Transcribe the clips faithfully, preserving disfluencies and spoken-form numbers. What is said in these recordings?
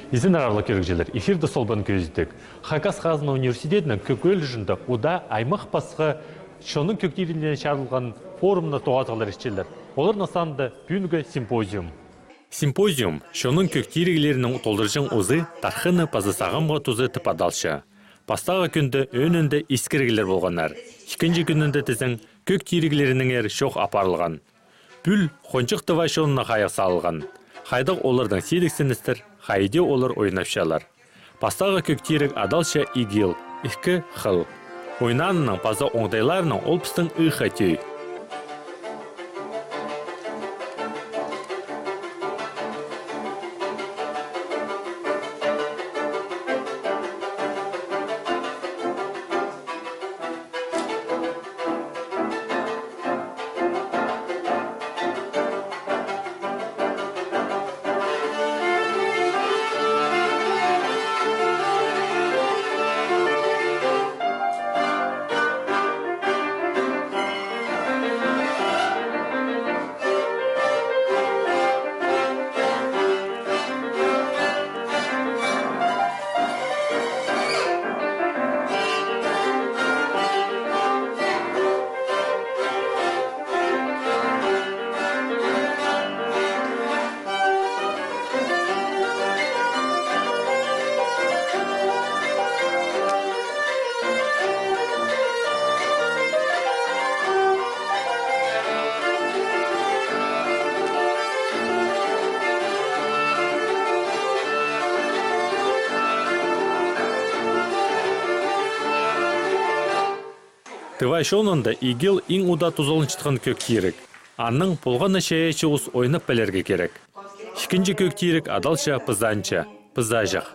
Изеннер, аарлығ кӧрігҷілер, эфирде «Солбан» кӧзідіг. Хакас хазна университедінің кӧк ӱлӱшінде удаа аймах пасха чонның кӧг тиріглеріне чарылған форумны тоғазығлар итчелер. Оларның санында пӱӱнгі симпозиум. Симпозиум чонның кӧг тиріглерінің толдырҷаң узы, тархыны паза сағамғы тузы тіп адалча. Пастағы кӱнде ӧӧнінде искіріглер полғаннар. Ікінҷі кӱнінде тізең кӧг тиріглерінеңер чоох апарылған. Пӱӱл хонҷых тыва чонына хайығ салылған. Хайдағ оларның сидіксіністер, хайди олар ойнапчалар. Пастағы кӧг тиріг адалча игил, ікі хыл. Ойнаанының паза оңдайларының ол пістің ыыхха тӧӧй. Тыва чонында игил иң удаа тузаланчатхан кӧг тиріг. Аннаң полған на чайаачы ус ойнап пілерге кирек. Ікінҷі кӧг тиріг адалча пызанча, пызаҷах.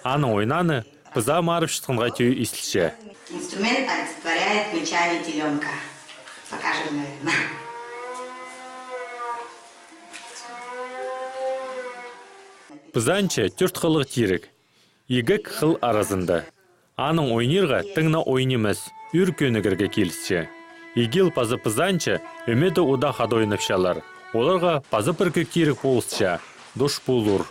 Аның ойнааны пызаа марыпчатханға тӧӧй истілче. Инструмент олицетворяет мычание телёнка. Покажем, наверное. Пызанча тӧрт хыллығ тиріг. Ікі хыл аразында. Аның ойнирға тың на ойын нимес, ӱр кӧнігерге килісче. Игил паза пызанча ӧмеде удаа хада ойнапчалар. Оларға паза пір кӧг тиріг полысча, дошпулур.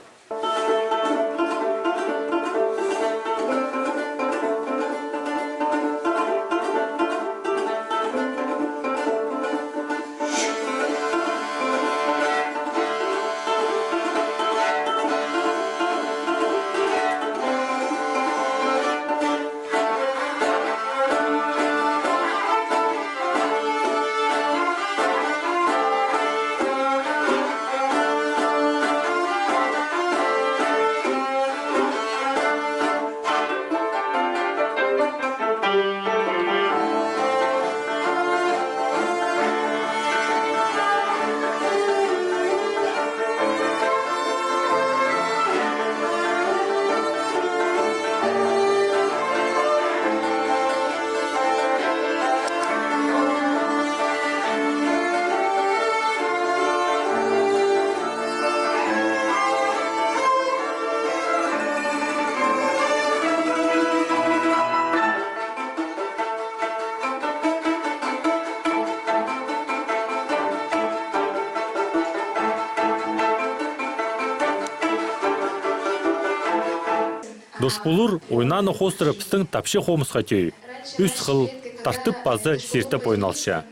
Дошпулур ойнааны хоостыра пістің тапча хомысха тӧӧй. Ӱс хыл тартып паза сиртіп ойналча.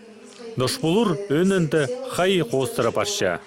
Дошпулур ӧӧнінде хай хоостыра парча.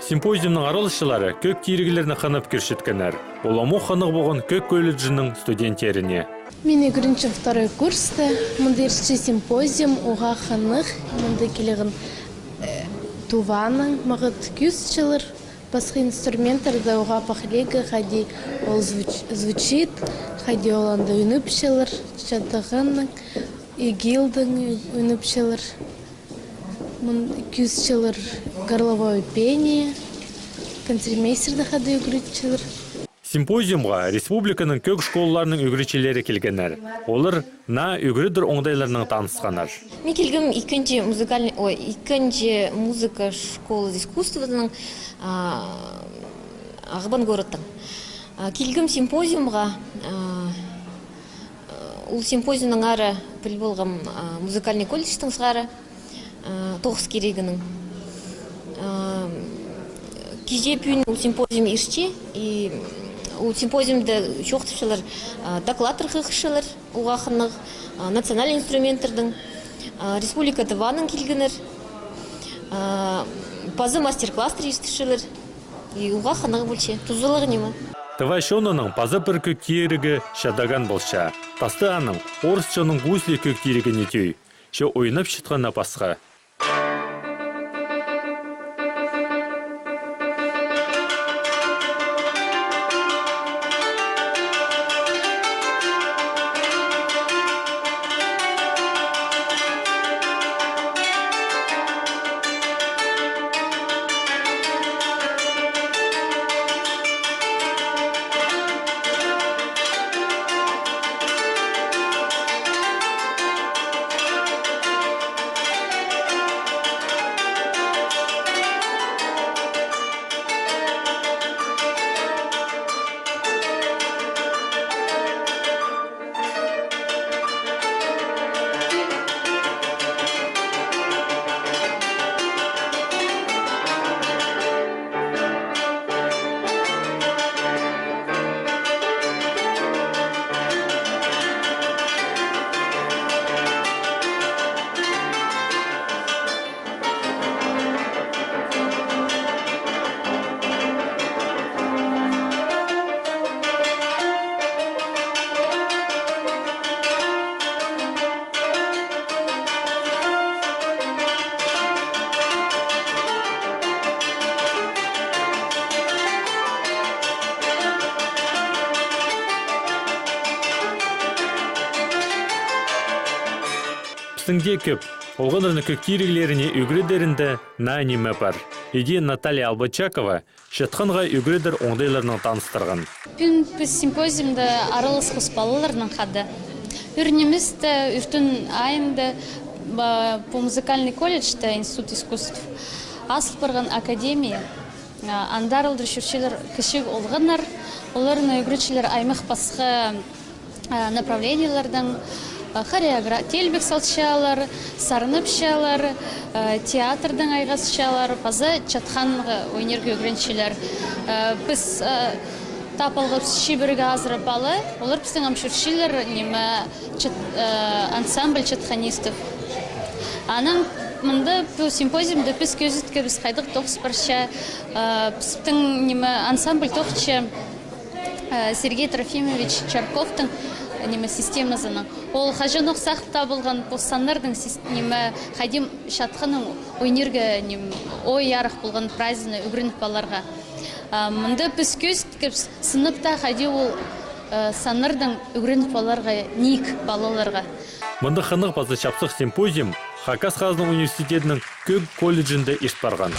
Симпозиумның араласчылары кӧг тиріглерні хынып кӧрчеткеннер. Ол омох хынығ полған кӧг колледжінің студенттеріне. Мин ӱгренчем второй курста, мында иртче симпозиум, уғаа хынығ, мында килген, э, Туваның маңат кӧзітчелер, пасха инструменттарны уғаа пахлиға, хайди ол звуч-, звучит, хайди ол анда ӱніпчелер, чатағанның, игілдің ӱніпчелер. Мын кӧзітчелер горловое пение, концертмейстерні хайди ӱгретчелер. Симпозиумға республиканың кӧг школаларының ӱгретчілері килгеннер. Олар наа ӱгредер оңдайларнаң танысханнар. Мин килгем ікінҷі музыкальный, ой, ікінҷі музыка школазы искусствозының, а, Ағбан городтаң. А, килгем симпозиумға, а, ол симпозиумның ары піл полғам, а, музыкальный колледжтің сығара, а, тоғыс кирегінің. А, кичее пӱӱн ол симпозиум иртче, и ол симпозиумда чоохтапчалар, а, докладтар хығырчалар, уғаа хынығ, а, национальный инструменттернің, а, республика Тываның килгеннер, а, паза мастер-класстар иртірчелер, и уғаа хынығ полча, тузалығ ниме. Тыва чонының паза пір кӧг тирігі чатаған полча. Тасты аның орыс чонның гусли кӧг тирігіне тӧӧй, че ойнапчатханы пасха. Пістің дее кӧп олғаннарны кӧг тиріглеріне ӱгредерінде наа ниме пар. Иди Наталья Албачакова чатханға ӱгредер оңдайларнаң таныстырған. Пӱӱн піс симпозиумда араласхабыс палаларнаң хада. Ӱр ниместе, ӱртӱн айында ба-, пу музыкальный колледжте, Институт искусств, азыл парған академия. А, андар алдыр чӧрчелер кічіг олғаннар, оларны ӱгретчелер аймах пасха, а, направлениелердең, а, хореогра-, теелбек салчалар, сарнапчалар, а, театрдаң айғасчалар, паза чатханға ойнирға ӱгренчелер. А, піс, а, тап алғабыс чибіргі азыра пала, олар пістең ам чӧрчелер, ниме, чат-, а, ансамбль чатханистов. Анаң мында пу симпозиумда піс кӧзіткебіс, хайдағ тоғыс парча, а, пістің, ниме, ансамбль тоғынча, а, Сергей Трофимович Чарковтың, ниме, системазынаң. Ол хаҷанох сағып табылған пу саннарның сис-, ниме, хайди чатханнаң ойнирға, ниме, ой ярых полған прайзыны ӱгреніп аларға. А, мында піс кӧзіткебіс, сынап таа хайди ол, а, саннарнаң ӱгреніп аларға ниик палаларға. Мындағ хынығ паза чапсых симпозиум Хакас хазна университетінің кӧг колледжінде ирт парған.